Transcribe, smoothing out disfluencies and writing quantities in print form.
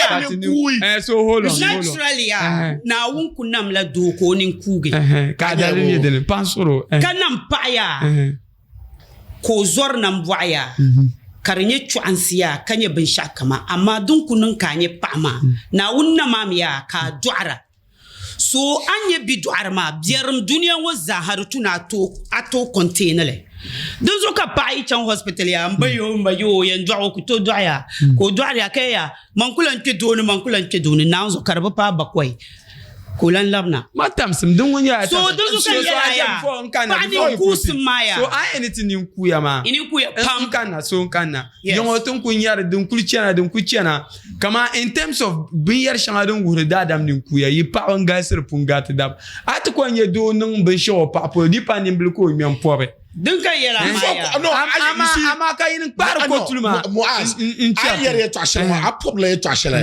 Ka ti Kuui. So hold on, hold on. Naturally yaa, Naawuni ku namla doo ka o nini kuugi. Ka a dalili nyɛ dini? Paɣa n-suhiri o. Ka nam paɣa yaa, ka o zɔri nambɔɣu yaa, ka di nyɛ chɔɣinsi yaa, ka nyɛ binshɛɣu kama. Amaa din ku niŋ ka a nyɛ paɣa maa, Naawuni nam a mi yaa ka a dɔɣira. So a ni nyɛ bidɔɣiri maa, biɛrim dunia ŋɔ zaaha di tu ni a tooi contain li. Dinzuɣu ka paɣa yi chaŋ hospital yaa, m ba yo, m ba yo, o yɛn dɔɣi o ku tooi dɔɣi ya, ka o dɔɣiri ya ka ya, man ku lan kpe doo ni, man ku lan kpe doo ni, naanzuɣu ka di bi paai bakɔi ka o lan labina. Ma tamsim din ŋun nyɛla So dinzuɣu ka n yɛli a yaa, paɣa ninkuusim maa yaa. So a yɛn ni ti ninkuuya maa. I ninkuuya pam. N kanna, so n kanna. Yes. Yiŋɔ ti ni kuli nyari din kuli chana, din kuli chana. Kaman in terms of binyɛri shɛŋa din wuhiri daadam ninkuuya, yi paɣaba n-galisiri pun gariti dabba. A ti kɔŋ nyɛ doo niŋ binshɛɣu o paɣa polo, di pa nimbila ka o ŋme m-pɔbi. Din ka yɛla maa yaa. No, Amaa ka yi ni kpaari kotuli maa Muaz, n a chɛri yɛri yɛtɔɣ shɛli ŋɔ, a pɔbila yɛtɔɣ shɛli.